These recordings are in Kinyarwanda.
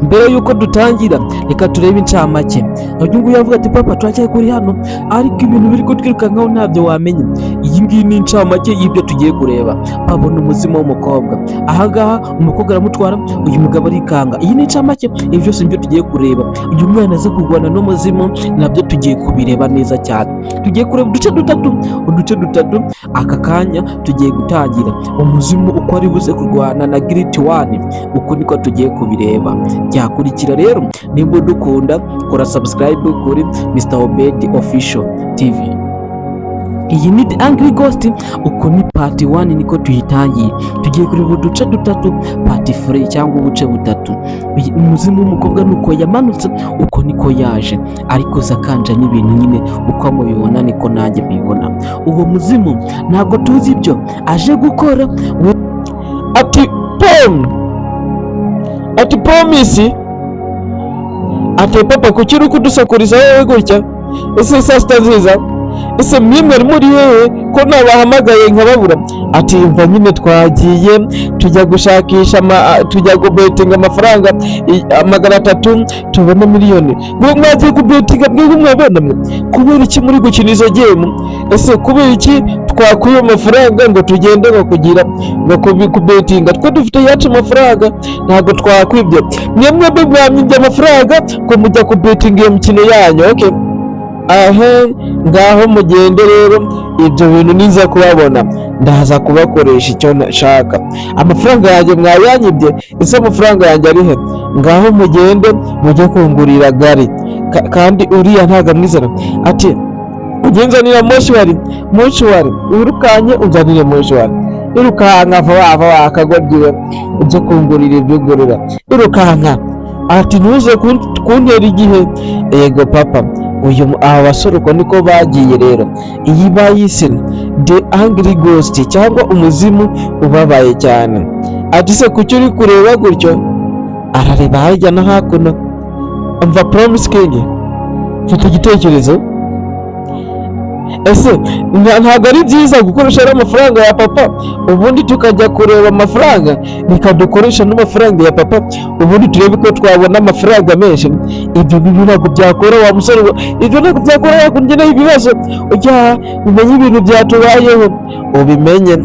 Mbere y'uko dutangira, reka turebe incamake. Uyu nguyu yavuga ati: "Papa, turacyari kuri hano, ariko ibintu biri kutwirukankaho ntabyo wamenya." Iyi ngiyi ni incamake y'ibyo tugiye kureba. Babona umuzimu w'umukobwa ahangaha, umukobwa aramutwara, uyu mugabo arikanga. Iyi ni incamake, ibi byose nibyo tugiye kureba. Uyu mwana aza kurwana n'umuzimu, nabyo tugiye kubireba neza cyane. Tugiye kureba uduce dutatu, uduce dutatu. Aka kanya tugiye gutangira umuzimu uko ari buze kurwana na Guilty One, uko niko tugiye kubireba. Byakurikira rero, nimba udukunda, kora subscribe kuri Mr Obed Official TV. Iyi ni The Angry Ghost, uko ni part 1, niko tuyitangiye. Tugiye kureba uduce dutatu, part 3 cyangwa ubuce butatu. Umuzimu w'umukobwa nuko yamanutse, uko niko yaje, ariko zakanja n'ibintu nyine uko mubibona niko nanjye mbibona. Uwo muzimu ntabwo tuzi ibyo aje gukora. Ati pom, ati Promise, ati papa, kuki uri kudusakuriza wowe gutya? Ese saa sita nziza? Ese mwe mwari muri hehe ko nabahamagaye nkababura? Ati mva nyine, twagiye tujya gushakisha tujya kubetinga amafaranga 300 tubona miliyoni. Ngo mwagiye kubetinga mwebwe? Mwabana mwe, kubera iki muri gukina izo game? Ese kubera iki twakuye amafaranga ngo tugende ngo kugira ngo kubetinga? Twe dufite yacu amafaranga, ntabwo twakwibye. Mwe mwebwe mwanyibye amafaranga ngo mujya kubetinga iyo mikino yanyu. Okay, ahe ngaho mugende rero, ibyo bintu niza kubabona ndaza kubakoresha icyo nshaka. Amafaranga yanjye mwayanyibye. Ese amafaranga yanjye ari he? Ngaho mugende mujye kungurira gari. Kandi uriya ntabwo amwizana. Ati ujye nzanira mouchoir, mouchoir, wirukanye unzanire mouchoir, irukanka vuba vuba, akagoryiwe, ujye kungurira ibyo ugurira, irukanka. Ati ntuze kuntera igihe. Yego papa. Uyu aba basore uko niko bagiye rero. Iyi bayise The Angry Ghost cyangwa umuzimu ubabaye cyane. Ati se kuki uri kureba gutyo? Arareba hirya no hakuno. Umva Promise King, mfite igitekerezo. Ese ntabwo ari byiza gukoresha ariya mafaranga ya papa, ubundi tukajya kureba amafaranga? Reka dukoresha n'amafaranga ya papa, ubundi turebe ko twabona amafaranga menshi. Ibyo bintu ntabwo byakora, wa musore we, ibyo ntabwo byakora, yakungeneho ibibazo. Ujya umenye ibintu byatubayeho, ubimenye.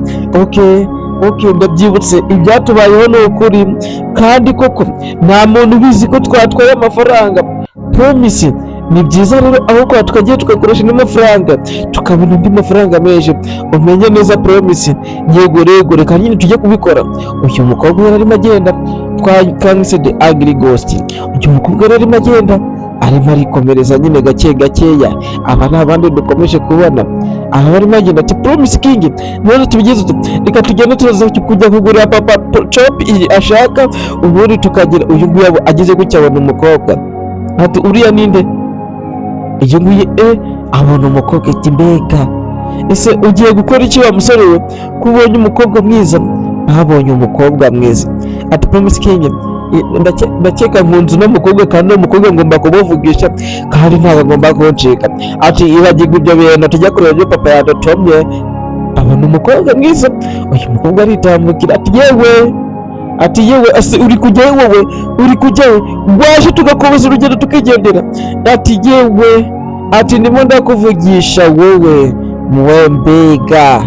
Okay, ndabyibutse, ibyatubayeho ni ukuri, kandi koko nta muntu ubizi ko twatwaye amafaranga. Promise, ni byiza rero aho kwa tukagiye tugakoresha andi mafaranga, tukabona andi mafaranga menshi. Umenye neza, Promise. Yego rego, reka nyine tujye kubikora. Uyu mukobwa yari arimo agenda, twakangise The Angry Ghost. Uyu mukobwa yari arimo agenda, arimo arikomereza nyine gake gakeya. Aba ni abandi dukomeje kubona aha barimo agenda. Ati Promise King, none tubigenze dute? Reka tugende, turaza kujya kugurira papa chop iyi ashaka, ubundi tukagira. Uyu nguyu ageze gutya abona umukobwa. Ati uriya ninde? Uyu nguyu abona umukobwa. Ati mbega, ese ugiye gukora iki wa musore we, ko ubonye umukobwa mwiza? Babonye umukobwa mwiza. Ati Promise King, ndakeka nkunze uno mukobwa, kandi uno mukobwa ngomba kumuvugisha, kandi ntabwo agomba kuncika. Ati ibagirwa ibyo bintu, tujya kureba ibyo papa yadutumye. Abona umukobwa mwiza. Uyu mukobwa aritambukira. Ati yewe, ati yewe, ese uri kujyayo wowe? Uri kujyayo? Waje tugakomeza urugendo tukigendera. Ati yewe, ati ndimo ndakuvugisha wowe muwe. Mbega,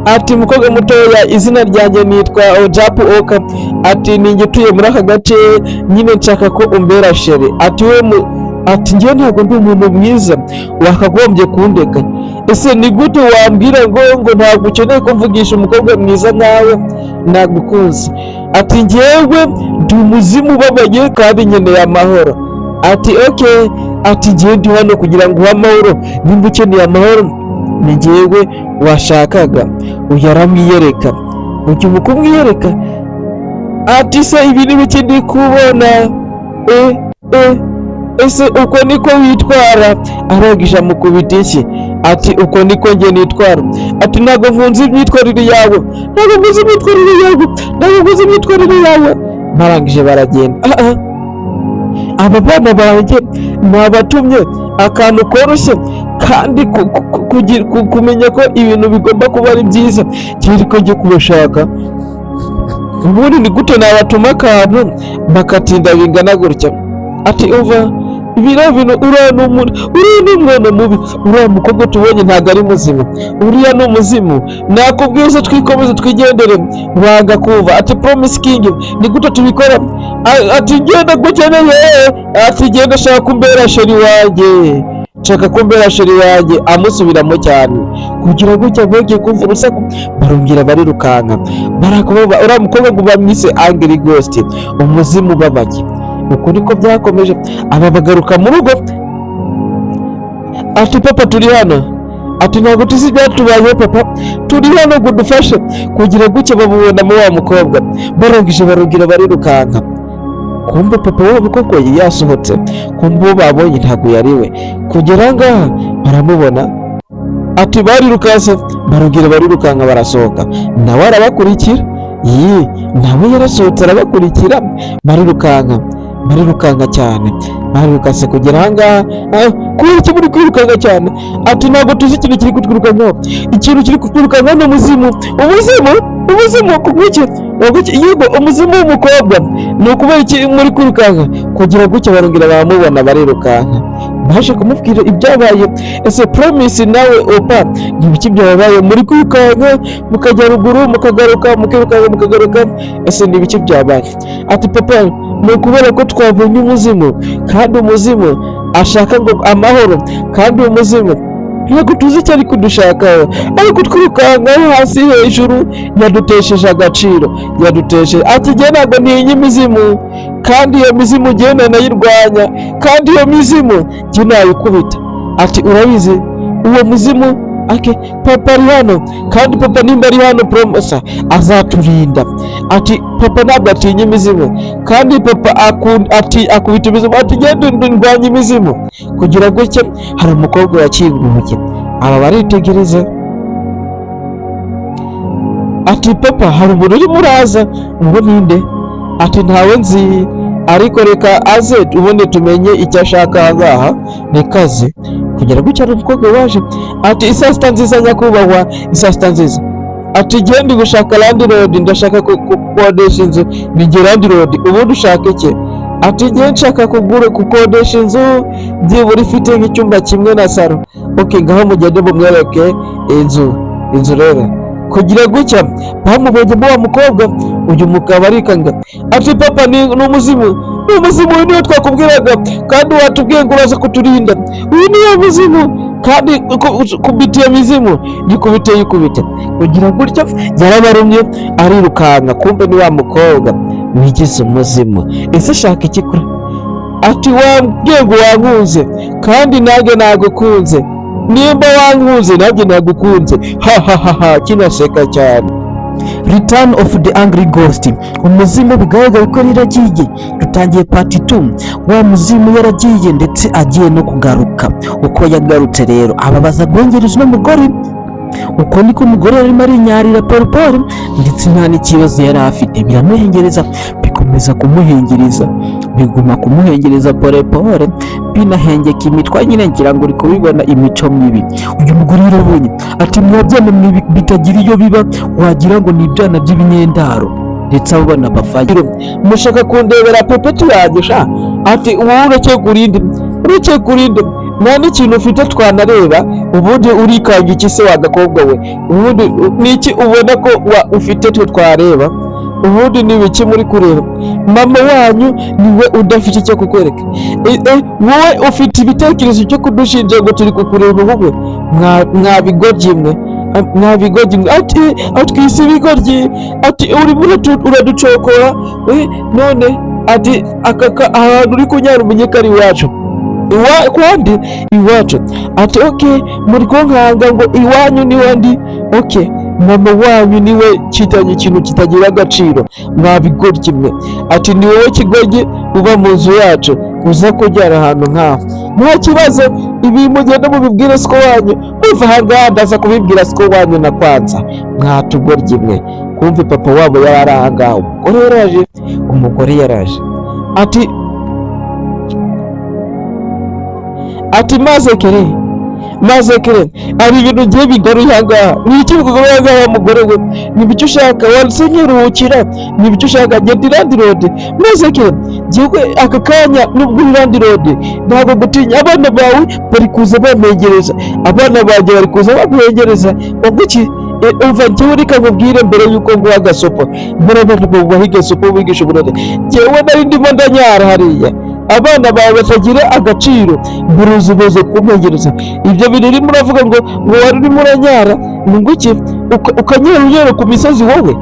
ati mukobwa mutoya, izina ryanjye nitwa Ojapu Oka. Ati ninjye utuye muri aka gace nyine, nshaka ko umbera chéri. Ati we ati njyewe ntabwo ndi umuntu mwiza, wakagombye kundeka. Ese ni gute wambwira ngo ntabwo ukeneye ko mvugisha umukobwa mwiza nkawe nagukunze? Ati njyewe ndi umuzimu ubabaye kandi nkeneye amahoro. Ati okay, ati njyewe ndi hano kugira ngo uhe amahoro, nimba ukeneye amahoro ni njyewe washakaga. Uyu aramwiyereka, uyu mu kumwiyereka ati se ibi ni biki ndi kubona? E e, ese uko niko witwara? Arangije amukubita inshyi. Ati uko niko njye nitwara. Ati ntabwo nkunze imyitwarire yawe, ntabwo nkunze imyitwarire yawe, ntabwo nkunze imyitwarire yawe. Barangije baragenda. Ah, ah. Aba bana banjye nabatumye akantu koroshye, kandi kumenya ko ibintu bigomba kuba ari byiza, kera ko njye kubashaka. Ubundi ni gute nabatuma akantu bakatinda bingana gutya? Ati: "Umva, biriya bintu, uriya ni umuntu, uriya ni umwana mubi, uriya mukobwa tubonye ntabwo ari muzima, uriya ni umuzimu. Nakubwiye twikomeze twigendere, wanga kumva." Ati: "Promise King, ni gute tubikora?" Ati: "Genda gukeneye." Ati: "Genda, shaka kumbera chéri wanjye, nshaka kumbera chéri wanjye." Amusubiramo cyane. Kugira gutya bongeye kumva urusaku, barongera barirukanka, barakuba uriya mukobwa ngo bamwise Angry Ghost, umuzimu ubabaye. Uko niko byakomeje. Aba bagaruka mu rugo. Ati: "Papa, turi hano." Ati: "Ntabwo tuzi ibyatubayeho, papa, turi hano ngo udufashe." Kugira gutya babubonamo wa mukobwa. Barangije barongera barirukanka. Kumbe papa wabo koko yari yasohotse, kumbe uwo babonye ntabwo yari we. Kugera ngaha baramubona. Ati barirukanse, barongera barirukanka, barasohoka, nawe arabakurikira. Yi, nawe yarasohotse arabakurikira, barirukanka, barirukanka cyane, barirukanse kugera ahangaha. Ah, kubera iki muri kwirukanka cyane? Ati: "Ntabwo tuzi ikintu kiri kutwirukankaho. Ikintu kiri kutwirukankaho ni umuzimu." Umuzimu? Umuzimu kuki? Yego, umuzimu w'umukobwa. Ni ukubera iki muri kwirukanka? Kugira gutya barongera baramubona, barirukanka, baje kumubwira ibyabaye. Ese Promise nawe opa, ni ibiki byabaye? Muri kwirukanka mukajya ruguru, mukagaruka, mukirukanka mukagaruka, ese ni ibiki byabaye? Ati: "Papa, ni ukubera ko twabonye umuzimu, kandi umuzimu ashaka ngo amahoro, kandi uwo muzimu ntabwo tuzi icyo ari kudushakaho, ari kutwirukankaho hasi hejuru, yadutesheje agaciro, yadutesheje." Ati: "Njye ntabwo ntinya imizimu, kandi iyo mizimu njye nayirwanya, kandi iyo mizimu njye nayikubita." Ati: "Urabizi uwo muzimu ake, papa ari hano, kandi papa nimba ari hano, Promosa azaturinda." Ati: "Papa ntabwo atinya imizimu, kandi papa ati akubita imizimu." Ati: "Genda ndwanya imizimu." Kugira gutya hari umukobwa wakinguye, aba baritegereza. Ati: "Papa, hari umuntu urimo uraza." Ngo ninde? Ati: "Ntawe nzi, ariko reka aze ubundi tumenye icyo ashaka aha ngaha, reka aze." Kugira gutya hari umukobwa waje. Ati: "Isaa sita nziza, nyakubahwa, isaa sita nziza." Ati: "Genda gushaka landlord, ndashaka gukodesha inzu, ni njye landlord, ubundi ushaka iki?" Ati: "Njye nshaka kugura, gukodesha inzu byibura ifite nk'icyumba kimwe na salon." "Ok, ngaho mugende mumwereke inzu." Inzu rero, kugira gutya bamubonyemo wa mukobwa. Uyu mugabo arikanga. Ati: "Papa, ni umuzimu, ni umuzimu, uyu niwe twakubwiraga, kandi watubwiye ngo uraza kuturinda. Uyu niwe muzimu, kandi kubita iyo mizimu, yikubite, yikubite." Kugira gutya yarabarumye, arirukanka. Kumbe ni wa mukobwa wigize umuzimu. Ese ashaka iki kure? Ati: "Wambwiye ngo wankunze, kandi nanjye nagukunze. Nimba wankunze, nanjye nagukunze." Ha ha ha ha, kinaseka cyane. Return of the Angry Ghost, umuzimu bigaragara ko yari yaragiye. Dutangiye part 2, wa muzimu yaragiye ndetse agiye no kugaruka. Uko yagarutse rero, ababaza guhengereza uno mugore. Uko niko umugore yarimo arinyarira pole, ndetse nta n'ikibazo yari afite. Biramuhengereza, bikomeza kumuhengereza, biguma kumuhengereza pole pole, binahengeka imitwa nyine. Ngira ngo uri kubibona imico mibi uyu mugore yarabonye. Ati: "Mwabyana mwe bitagira iyo biba, wagira ngo ni ibyana by'ibinyendaro." Ndetse abo bana bafaye. "Mushaka kundebera pepeti yanjye sha?" Ati: "Wowe urakeka urinde, urakeka urinde? Nta n'ikintu ufite twanareba. Ubundi urikanga iki se wa gakobwa we? Ubundi ni iki ubona ko ufite twe twareba? Ubundi ni ibiki muri kureba? Mama wanyu niwe udafite icyo kukwereka. Wowe ufite ibitekerezo byo kudushinja ngo turi kukureba wowe? Mwa bigoryi mwe, mwa bigoryi mwe." Ati: "Atwise ibigoryi." Ati: "Urimo uraducokora." None ati: "Aka ahantu uri kunyara umenye ko ari iwacu." Kwandi iwacu? Ati: "Ok, muri kunkanga ngo iwanyu niwe ndi. Ok, mama wanyu niwe kitanye ikintu kitagira agaciro, mwa bigoryi mwe." Ati: "Ni wowe kigoryi uba mu nzu yacu, uza kubyara ahantu nk'aho. Nta kibazo, ibi mugenda mubibwire siko wanyu, muva aha ngaha ndaza kubibwira siko wanyu na kwanza, mwatugoryi mwe." Kumva papa wabo yari ari aha ngaha. Umugore yaraje, umugore yaraje. Ati maze kere Maze kere hari ibintu ugiye bigaruye ahangaha. Ni iki bikugaruye ahangaha, wa mugore we? Ni ibiki ushaka? Wanse nkiruhukira, ni ibiki ushaka? Genda, landlord. Maze kere njyewe aka kanya, nubwo uri landlord, ntabwo gutinya. Abana bawe bari kuza bamwegereza, abana banjye bari kuza bamwegereza. Ubwo iki? Umva, njyewe reka nkubwire mbere yuko nguha agasopo. Mbere abantu bubaha igasopo, bigisha uburere. Njyewe nari ndimo ndanyara hariya, abana bawe batagira agaciro buruzi buze kumwegereza. Ibyo bintu urimo uravuga ngo wari urimo uranyara, ni ngo iki? Ukanyera unyera ku misozi wowe.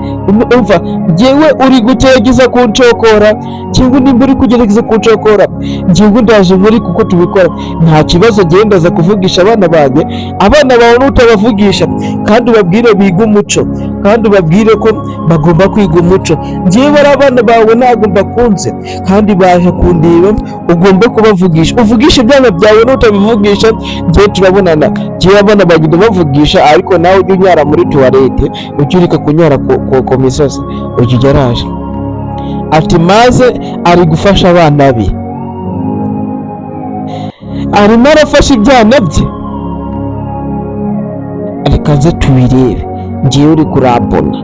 Umva, njyewe uri kugerageza kunshokora, cyangwa nimba uri kugerageza kunshokora, njyewe ndaje muri kuko tubikora, nta kibazo. Njyewe ndaza kuvugisha abana banjye. Abana bawe nutabavugisha, kandi ubabwire bige umuco, kandi ubabwire ko bagomba kwiga umuco. Njyewe ari abana bawe ntabwo mbakunze, kandi baje kundeba. Ugomba kubavugisha, uvugisha ibyana byawe. Nutabivugisha, njyewe turabonana. Njyewe abana bagenda bavugisha, ariko nawe ujye unyara muri toilette, ujye ureka kunyara ku misozi. Ujya ugeraje ati maze ari gufasha abana be, arimo arafasha ibyana bye. Reka nze tubirebe. Ngewe uri kurambona,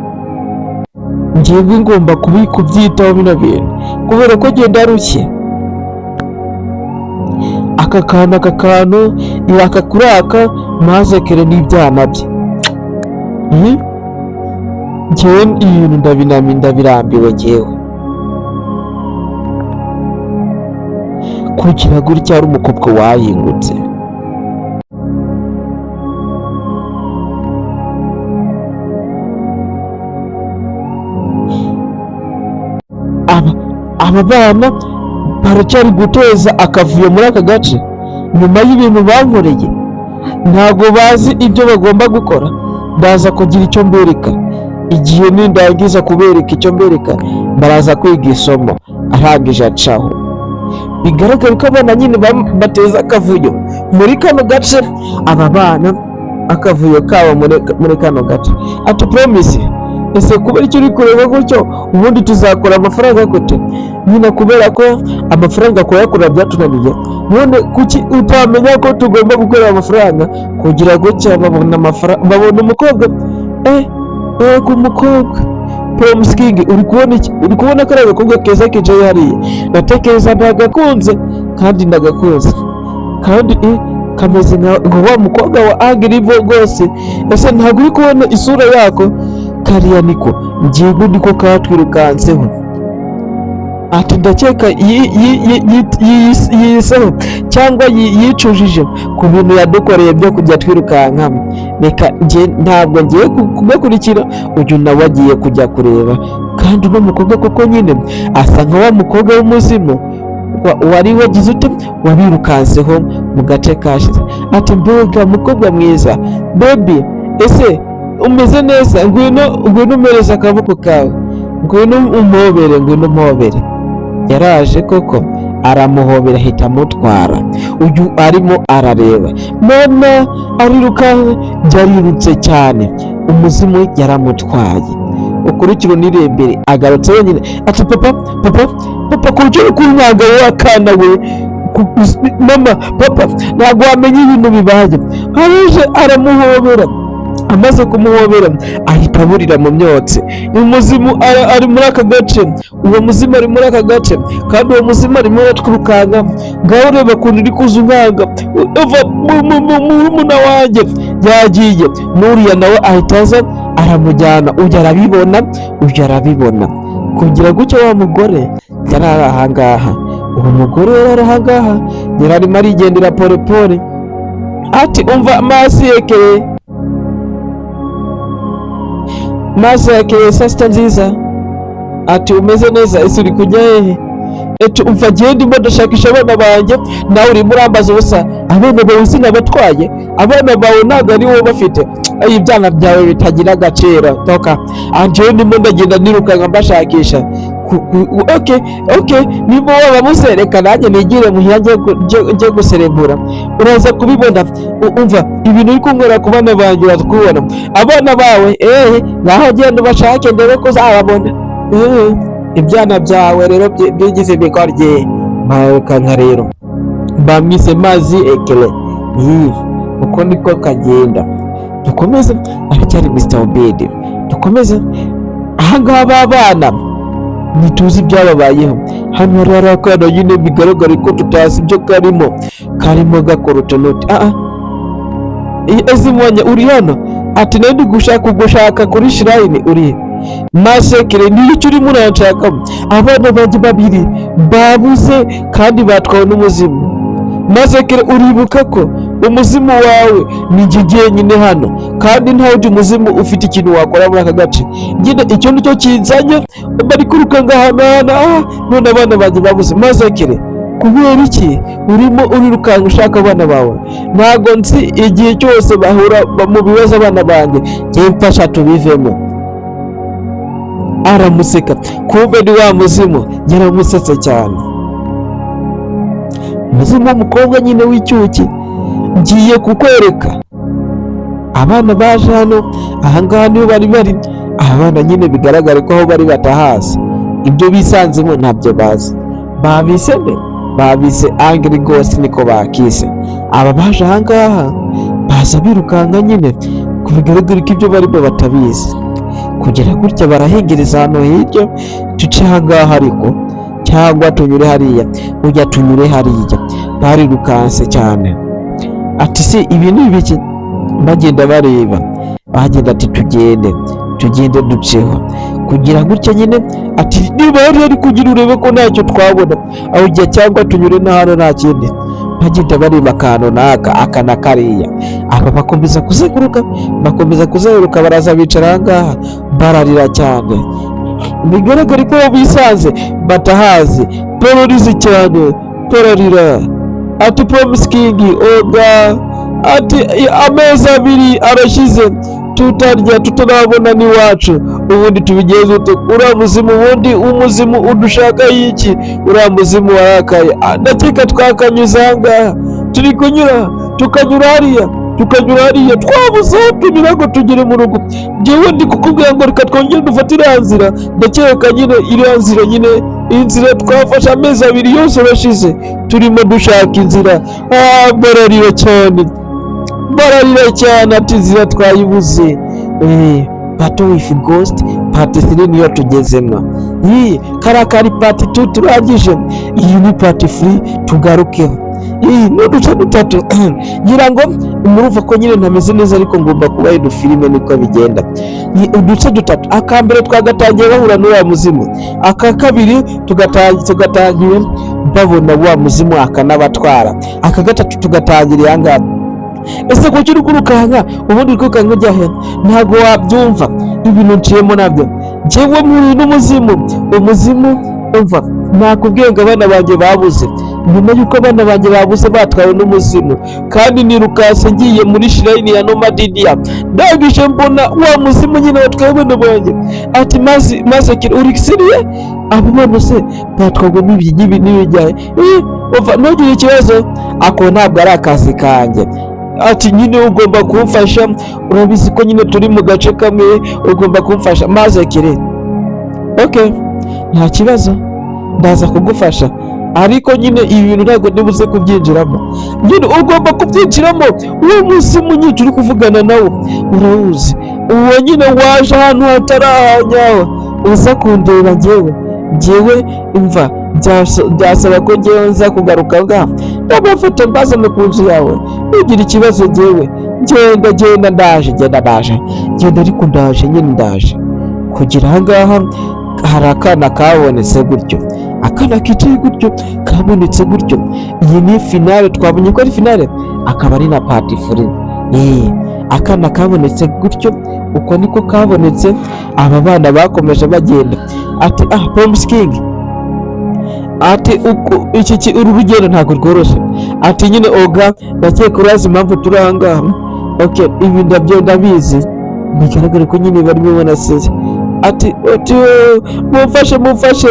ngewe ngomba kubyitaho bino bintu, kubera ko genda rushye. Aka kantu iraka kuri aka maze kere n'ibyana bye. Ngewe ibintu ndabinami, ndabirambiwe. Ngewe kugira gutya ari umukobwa wahingutse. Aba bana baracyari guteza akavuyo muri aka gace nyuma y'ibintu bankoreye. Ntabwo bazi ibyo bagomba gukora. Ndaza kugira icyo mbereka. Igihe nindangiza kubereka icyo mbereka, baraza kwiga isomo. Arangije acaho. Bigaragara ko abana nyine bateza akavuyo muri kano gace. Aba bana akavuyo kabo muri kano gace. Ati: "Promise, ese kubera icyo uri kureba gutyo? Ubundi tuzakora amafaranga gute nyine?" Kubera ko amafaranga kuyakorera byatunaniye. None kuki utamenya ko tugomba gukorera amafaranga? Kugira gutya babona amafaranga, babona umukobwa. Ku mukobwa. Promise King, uri kubona iki? Uri kubona ko ari agakobwa keza kicaye hariya? Ndatekereza ndagakunze, kandi ndagakunze, kandi kameze nka wa mukobwa wa Agrivo rwose. Ese ntabwo uri kubona isura yako? Kariya niko, ngiye niko katwirukanseho. Ati: "Ndakeka yiyiseho cyangwa yicujije ku bintu yadukoreye byo kujya twirukankamo. Reka njye ntabwo ngiye kugakurikira." Uyu nawe agiye kujya kureba, kandi uno mukobwa koko nyine asa nka wa mukobwa w'umuzimu wari wagize ute, wabirukanseho mu gace kashize. Ati: "Mbega mukobwa mwiza, baby, ese umeze neza? Ngwino, ngwino umereze akaboko kawe, ngwino umpobere, ngwino umpobere." Yaraje koko aramuhobera, ahita amutwara. Uyu arimo arareba mama arirukanka, yarirutse cyane, umuzimu yaramutwaye. Ukurikira unirembere, agarutse wenyine. Ati: "Papa, papa, papa, ku buryo uri kunkanga wowe akana we." Mama, papa, ntabwo wamenya ibintu bibaye. Araje aramuhobera, amaze kumuhobera ahita aburira mu myotsi. Umuzimu ari muri aka gace, uwo muzimu ari muri aka gace, kandi uwo muzimu arimo aratwirukanka. Ngaho ureba ukuntu uri kuza unkanga. Uva murumuna wanjye yagiye, n'uriya nawe ahita aza aramujyana. Uyu arabibona, uyu arabibona. Kugira gutya wa mugore yari ari ahangaha, uwo mugore yari ari ahangaha, yari arimo arigendera pole pole. Ati: "Umva mazi yekeye, mazi yekeye, saa sita nziza." Ati: "Umeze neza? Ese uri kujya hehe?" Ati: "Umva, ngewe ndimo ndashakisha abana banjye, nawe urimo urambaza ubusa. Abana bawe sinabatwaye? Abana bawe ntabwo ari wowe bafite. Ay, ibyana byawe bitagira agaciro, toka." Njyewe ndimo ndagenda nirukanka mbashakisha. Okay, niba wababuze, reka nanjye nigire muhira, njye guserebura, uraza kubibona. Umva, ibintu uri kunywera ku bana banjye, uraza kubibona. Abana bawe, ehe, ngaho genda ubashake ndebe ko uzababona. Ibyana byawe rero byigize ibikorye. Nka rero bamwise mazi ekele. Iyi Uko niko kagenda. Dukomeze, aracyari Mr Obedi. Dukomeze ahangaha, ba bana ntituzi ibyababayeho. Hano hari akana nyine bigaragara ko tutazi ibyo karimo gakora utunoti. Ah, ese mwanya uri hano? Ati nari ndi gushaka gushaka kuri shrine. Uri masekere, niyo icyo urimo uranshakamo? Abana banjye babiri babuze kandi batwawe n'umuzimu. Masekere, uribuka ko umuzimu wawe ni njye jyenyine hano, kandi nta wundi muzimu ufite ikintu wakora muri aka gace. Nyine icyo nicyo kinzanye. Bari kwirukanga ahantu ahantu aha, none abana banjye babuze. Masekere, kubera iki urimo urirukanka ushaka abana bawe? Ntabwo nzi igihe cyose bahura mu bibazo abana banjye. Njye mfasha tubivemo. Aramuseka, kumbe ni wa muzimu. Yaramusetse cyane, umuzimu w'umukobwa nyine w'icyuki. Ngiye kukwereka abana baje hano. Ahangaha niho bari bari. Abana nyine bigaragare ko aho bari batahazi, ibyo bisanzemo ntabyo bazi. Babise nde? Babise Angry Ghost, niko bakise. Aba baje ahangaha baza birukanka nyine, ku bigaragara ko ibyo barimo batabizi. Kugera gutya barahengereza hano hirya. Duce ahangaha ariko cyangwa tunyure hariya? Ujya tunyure hariya. Barirukanse cyane. Ati se ibi ni ibiki? Bagenda bareba, bagenda. Ati tugende, tugende duceho. Kugira gutya nyine, ati niba yari ari kugira urebe ko ntacyo twabona aho ujya, cyangwa tunyure na hano, nta kindi. Bagenda bareba akantu n'aka, aka na kariya. Aba bakomeza kuzenguruka, bakomeza kuzenguruka, baraza bicara aha ngaha, bararira cyane. Bigaragare ko bisanze batahazi. Bararize cyane, bararira. Ati Promise King oga, ati amezi 2 arashize tutarya, tutarabona n'iwacu. Ubundi tubigenze ute? Uriya muzimu, ubundi umuzimu udushaka y'iki? Uriya muzimu warakaye. Ah, ndakeka twakanyuze aha ngaha turi kunyura, tukanyura hariya, tukanyura hariya, twabuze aho tunyura ngo tugere mu rugo. Njyewe ndi kukubwira ngo reka twongere dufate iriya nzira. Ndakeka nyine iriya nzira nyine, inzira twafashe, amezi 2 yose arashize turimo dushaka inzira. Ah, bararira cyane, bararira cyane. Ati inzira twayibuze. Battle with Ghost part 3 niyo tugezemo. Iyi kariya kari part 2 turangije, iyi ni part 3. Tugarukeho, iyi ni uduce dutatu. Ngira ngo murumva ko nyine ntameze neza, ariko ngomba kubaha udufilime, niko bigenda. Ni uduce dutatu. Akambere twagatangiye bahura n'uriya muzimu, aka kabiri tugatangiye babona wa muzimu akanabatwara, aka gatatu tugatangira iya ngaha. Ese kuki uri kwirukanka? Ubundi uri kwirukanka ujya he? Ntabwo wabyumva ibintu nciyemo nabyo. Njyewe muri n'umuzimu, umuzimu. Umva, nakubwiye ngo abana banjye babuze. Nyuma y'uko abana banjye babuze, batwawe n'umuzimu, kandi nirukanse ngiye muri shrine ya Nomadidia, ndangije mbona wa muzimu nyine watwaye abana banjye. Ati maze maze uri sérieux? Abo bana se batwarwa n'ibi n'ibi n'ibijyanye? Umva, ntugire ikibazo, ako ntabwo ari akazi kanjye. Ati nyine ugomba kumfasha, urabizi ko nyine turi mu gace kamwe, ugomba kumfasha. Maze kire, okay, nta kibazo, ndaza kugufasha, ariko nyine ibi bintu ntabwo ndibuze kubyinjiramo. Nyine ugomba kubyinjiramo. Uwo muzimu nyine uri kuvugana nawo urawuzi, uwo nyine waje ahantu hatari ahanyawe uza kundeba njyewe. Njyewe imva byasaba ko njyewe nza kugaruka ngaha, ndabafata mbazane ku nzu yawe. Ntugire ikibazo, njyewe genda, genda, ndaje, genda, ndaje, genda, ariko ndaje nyine, ndaje. Kugira aha ngaha hari akana kabonetse gutyo, akana kicaye gutyo kabonetse gutyo. Iyi ni finale, twabonye ko ari finale, akaba ari na part 3. Akana kabonetse gutyo, uko niko kabonetse. Aba bana bakomeje bagenda. Ati ah, Promise King, ati uko iki uru rugendo ntabwo rworoshye. Ati nyine oga, ndakeka urazi impamvu turi aha ngaha. Okay, ibi ndabyo ndabizi. Bigaragara ko nyine barimo banaseze. Ati "Oh, mumfashe, mumfashe,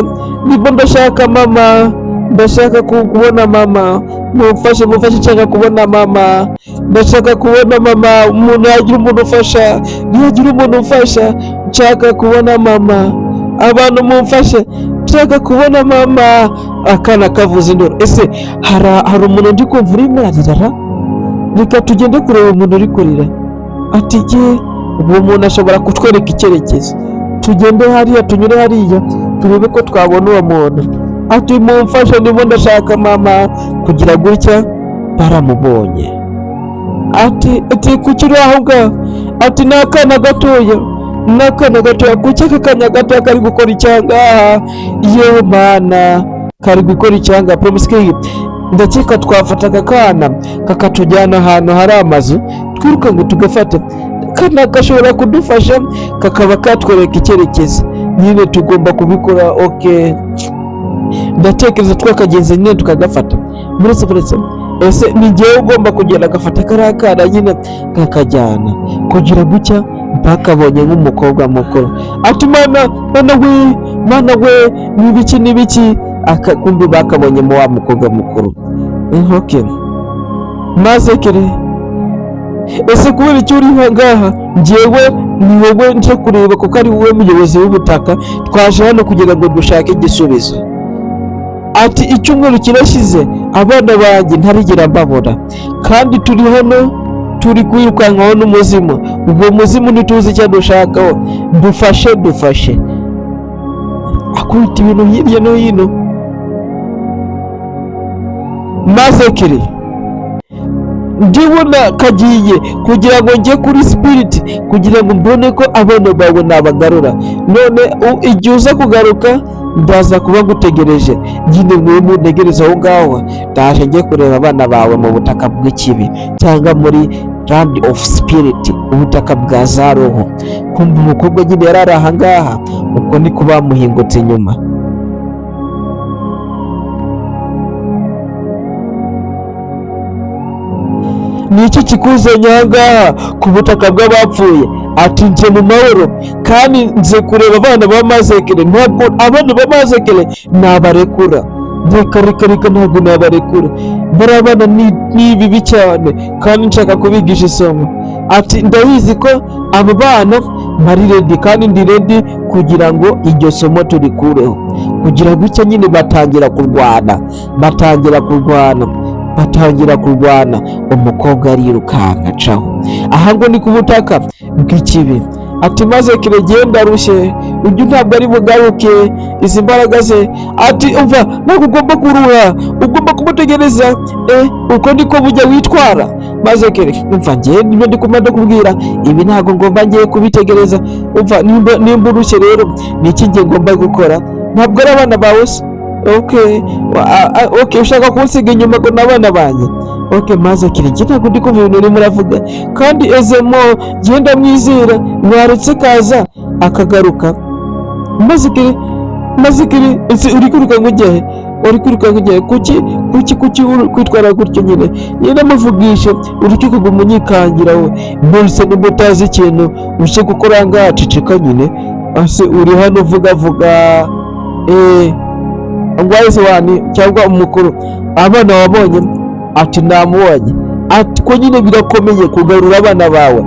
nibwo ndashaka mama, ndashaka kubona mama, mumfashe, mumfashe, nshaka kubona mama, ndashaka kubona mama. Umuntu yagira umuntu ufasha, ntiyagira umuntu umfasha, nshaka kubona mama, abantu mumfashe, nshaka kubona mama." Akana kavuza induru. Ese hari umuntu ndi kumva urimo ararira? Reka tugende kureba umuntu uri kurira. Ati ye, uwo muntu ashobora kutwereka icyerekezo. Tugende hariya, tunyure hariya, turebe ko twabona uwo muntu. Ati mumfashe, ndimo ndashaka mama. Kugira gutya baramubonye. Ati kuki uri aho ngaho? Ati ni akana gatoya, ni akana gatoya. Kuki aka kana gatoya kari gukora icyangaha? Yewe mana, kari gukora icyanga. Promise King, ndakeka twafata aka kana kakatujyana ahantu hari amazu, twiruka ngo tugafate. Kana gashobora kudufasha, kakaba katwereka icyerekezo nyine. Tugomba kubikora. Okay, ndatekereza twakageze nyine tukagafata. Muretse, ese ni njyewe ugomba kugenda agafata kariya kana nyine kakajyana? Kugira gutya bakabonye nk'umukobwa mukuru. Ati mana, mana we, mana we, ni ibiki, ni ibiki? Akakumbi bakabonyemo wa mukobwa mukuru. Okay, maze kere, ese kubera icyo uri ngaha? Njyewe ni wowe nje kureba kuko ari wowe muyobozi w'ubutaka. Twaje hano kugira ngo dushake igisubizo. Ati icyumweru kirashize, abana banjye ntarigera mbabona, kandi turi hano turi kwirukankaho n'umuzimu. Ubwo muzimu ntituzi icyo dushakaho. Dufashe, dufashe. Akubita ibintu hirya no hino. Maze kiri ndibona kagiye kugira ngo njye kuri spirit, kugira ngo mbone ko abana bawe nabagarura. None igihe uza kugaruka ndaza kuba ngutegereje nyine. Mwe muntegereze aho ngaho, ndaje njye kureba abana bawe mu butaka bw'ikibi, cyangwa muri land of spirit, ubutaka bwa za roho. Kumva umukobwa nyine yari ari aha ngaha, uko niko bamuhingutse inyuma. Ni iki kikuzanye aha ngaha ku butaka bw'abapfuye? Ati nje mu mahoro, kandi nze kureba abana ba Mazekere. Ntabwo abana ba Mazekere nabarekura. Reka, reka, reka, ntabwo nabarekura. Bariya abana ni bibi cyane, kandi nshaka kubigisha isomo. Ati ndabizi ko abo bana bari ready, kandi ndi ready kugira ngo iryo somo turikureho. Kugira gutya nyine batangira kurwana, batangira kurwana, batangira kurwana. Umukobwa arirukanka acaho. Aha ngo ni ku butaka bw'ikibi. Ati maze kiregenda rushye, ujya ntabwo ari bugaruke izi mbaraga ze. Ati umva, ntabwo ugomba kuruha, ugomba kumutegereza. Uko niko bujya witwara. Maze kere, umva, ngiye nibyo ndi kumva ndakubwira ibi, ntabwo ngomba ngiye kubitegereza. Umva, nimba urushye rero, ni iki ngiye ngomba gukora? Ntabwo ari abana bawe se? Okay, okay, ushaka kunsiga inyuma ngo n'abana banjye? Okay, maze kiri ntabwo ndi kumva ibintu urimo uravuga, kandi ezemo genda mwizera, mwaretse kaza akagaruka. Maze kiri, maze kiri, ese uri kwiruka ngo ujye he? Uri kwiruka ngo ujye he? Kuki uri kwitwara gutyo nyine? Nyine muvugishe, uri kuguma unyikangira wowe. Mbese nimba utazi ikintu uje gukora ngaha, ceceka nyine. Ase uri hano uvuga vuga wise one cyangwa umukuru, abana wabonye? Ati namubonye. Ati ko nyine birakomeye kugarura abana bawe.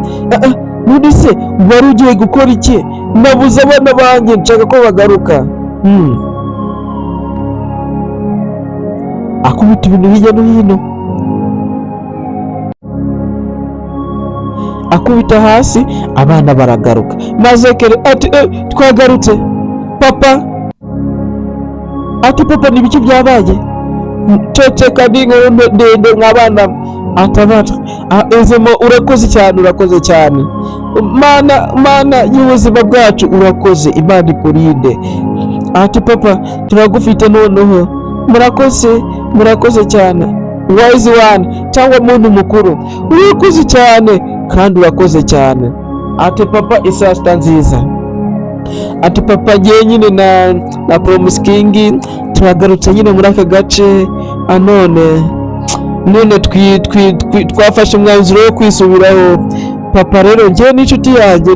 None se wari ugiye gukora iki? Nabuze abana banjye, nshaka ko bagaruka. Akubita ibintu hirya no hino, akubita hasi, abana baragaruka. Maze kere ati twagarutse papa. Ati papa, ni ibiki byabaye? Ceceka, ni inkuru ndende mw'abana. Atabata ezemo, urakoze cyane, urakoze cyane. Mana, mana y'ubuzima bwacu, urakoze, Imana ikurinde. Ati papa, turagufite noneho. Murakoze, murakoze cyane. Wise one cyangwa muntu mukuru, urakoze cyane kandi urakoze cyane. Ati papa, isaa sita nziza. Ati papa, ngewe nyine na Promise King turagarutse nyine muri aka gace. None twafashe umwanzuro wo kwisubiraho. Papa, rero ngewe n'inshuti yanjye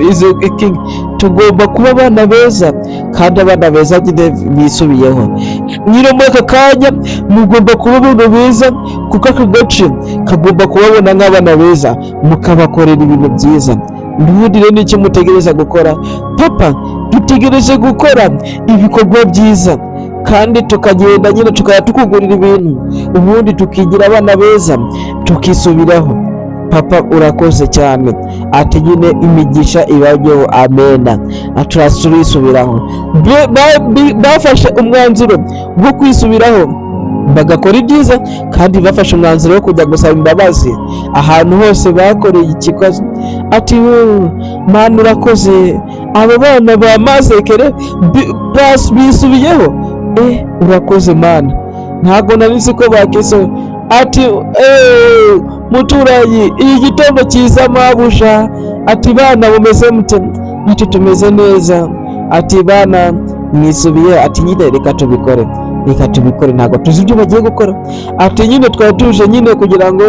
izi King tugomba kuba abana beza, kandi abana beza nyine bisubiyeho. Nyine muri aka kanya mugomba kuba abana beza, kuko aka gace kagomba kubabona nk'abana beza, mukabakorera ibintu byiza. N'ubundi rero nicyo mutegereza gukora? Papa, dutegereje gukora ibikorwa byiza. Kandi tukagenda nyine, tukajya tukugurira ibintu, ubundi tukigira abana beza, tukisubiraho. Papa, urakoze cyane. Ati nyine imigisha ibajyeho, amena. Turisubiraho. Bafashe umwanzuro wo kwisubiraho, bagakora ibyiza, kandi bafashe umwanzuro wo kujya gusaba imbabazi ahantu hose bakoreye ikibazo. Ati: "Wowe Mana, urakoze, abo bana ba Mazekere bisubiyeho. Urakoze Mana, ntabwo nari nzi ko bakisohoye." Ati: "Muturanyi, iyi gitondo cyiza mabusha." Ati: "Bana, mumeze mute?" Ati: "Tumeze neza." Ati: "Bana, mwisubiye?" Ati: "Nyine reka tubikore, reka tubikore." Ntabwo tuzi ibyo bagiye gukora. Ati: "Nyine twari tuje nyine kugira ngo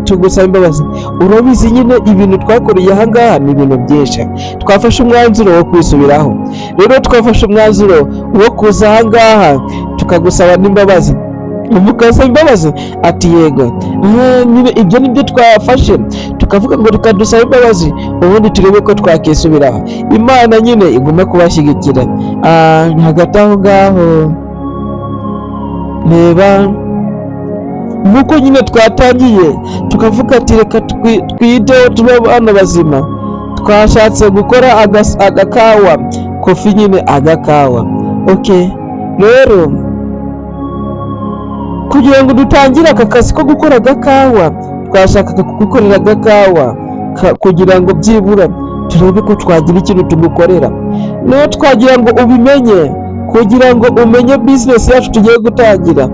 tugusabe imbabazi. Urabizi nyine ibintu twakoreye aha ngaha ni ibintu byinshi. Twafashe umwanzuro wo kwisubiraho. Rero twafashe umwanzuro wo kuza aha ngaha tukagusaba n'imbabazi." "Mukasaba imbabazi?" Ati: "Yego." "Nyine ibyo ni byo twafashe, tukavuga ngo reka dusabe imbabazi, ubundi turebe ko twakisubiraho. Imana nyine igume kubashyigikira." Hagati aho ngaho, reba nk'uko nyine twatangiye tukavuga ati reka twiteho, tube abana bazima. Twashatse gukora agakawa, coffee nyine, agakawa. Okay, rero kugira ngo dutangire aka kazi ko gukora agakawa, twashakaga kugukorera agakawa kugira ngo byibura turebe ko twagira ikintu tugukorera. Niyo twagira ngo ubimenye, kugira ngo umenye business yacu tugiye gutangira,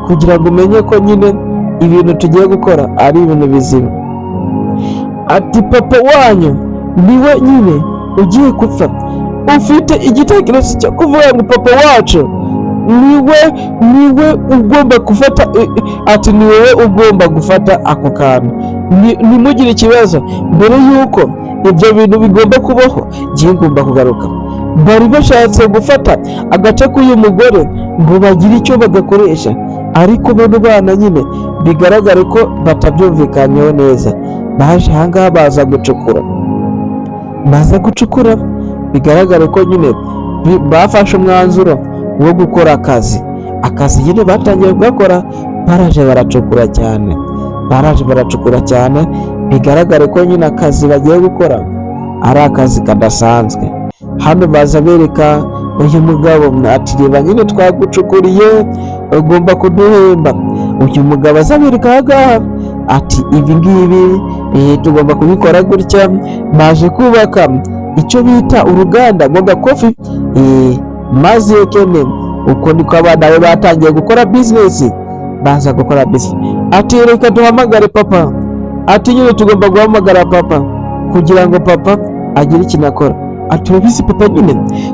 kugira ngo umenye ko nyine ibintu tugiye gukora ari ibintu bizima. Ati: "Papa wanyu niwe nyine ugiye gupfa. Ufite igitekerezo cyo kuvuga ngo papa wacu niwe ugomba gufata." Ati: "Ni wowe ugomba gufata ako kantu. Ntimugire ikibazo, mbere y'uko ibyo bintu bigomba kubaho, ngiye ngomba kugaruka." Bari bashatse gufata agace k'uyu mugore ngo bagire icyo bagakoresha, ariko bano bana nyine bigaragare ko batabyumvikanyeho neza. Baje ahangaha baza gucukura, baza gucukura. Bigaragare ko nyine bafashe umwanzuro wo gukora akazi. Akazi nyine batangiye kugakora, baraje baracukura cyane, baraje baracukura cyane. Bigaragare ko nyine akazi bagiye gukora ari akazi kadasanzwe. Hano baza bereka uyu mugabo ati: "Reba nyine twagucukuriye, ugomba kuduhemba." Uyu mugabo aza abereka aha ngaha ati: "Ibi ngibi tugomba kubikora gutya." Baje kubaka icyo bita uruganda rw'agakofi, maze kene uko niko abana be batangiye gukora business, baza gukora business. Ati: "Reka duhamagare papa." Ati: "Nyine tugomba guhamagara papa kugira ngo papa agire ikintu akora." Ati: "Urabizi papa nyine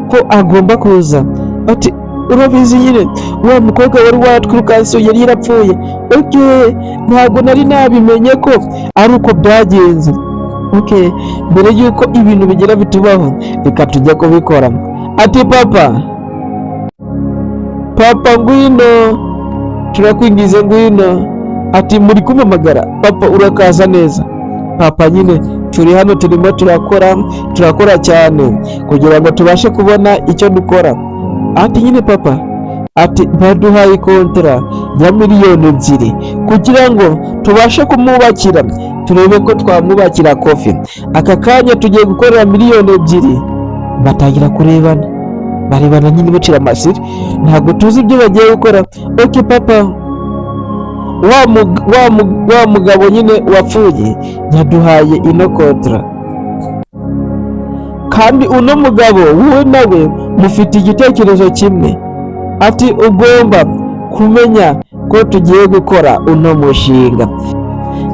ko agomba kuza." Ati: "Urabizi nyine wa mukobwa wari watwirukanse yari yarapfuye." "Okay, ntabwo nari nabimenye ko ari uko byagenze. Okay, mbere y'uko ibintu bigira bitubaho, reka tujye kubikora." Ati: "Papa, papa, ngwino, turakwingize, ngwino." Ati: "Muri kumpamagara?" "Papa, urakaza neza." "Papa, nyine turi hano, turimo turakora, turakora cyane kugira ngo tubashe kubona icyo dukora." Ati: "Nyine papa," ati, "baduhaye kontara ya miliyoni 2 kugira ngo tubashe kumwubakira, turebe ko twamwubakira coffee. Aka kanya tugiye gukorera miliyoni 2." Batangira kurebana, barebana nyine bacira amasiri, ntabwo tuzi ibyo bagiye gukora. Okay papa, wa mugabo nyine wapfuye yaduhaye ino kontara, kandi uno mugabo wowe nawe mufite igitekerezo kimwe. Ati: "Ugomba kumenya ko tugiye gukora uno mushinga."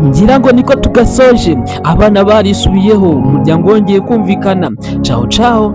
Ngira ngo niko tugasoje. Abana barisubiyeho, umuryango wongeye kumvikana. Caho caho.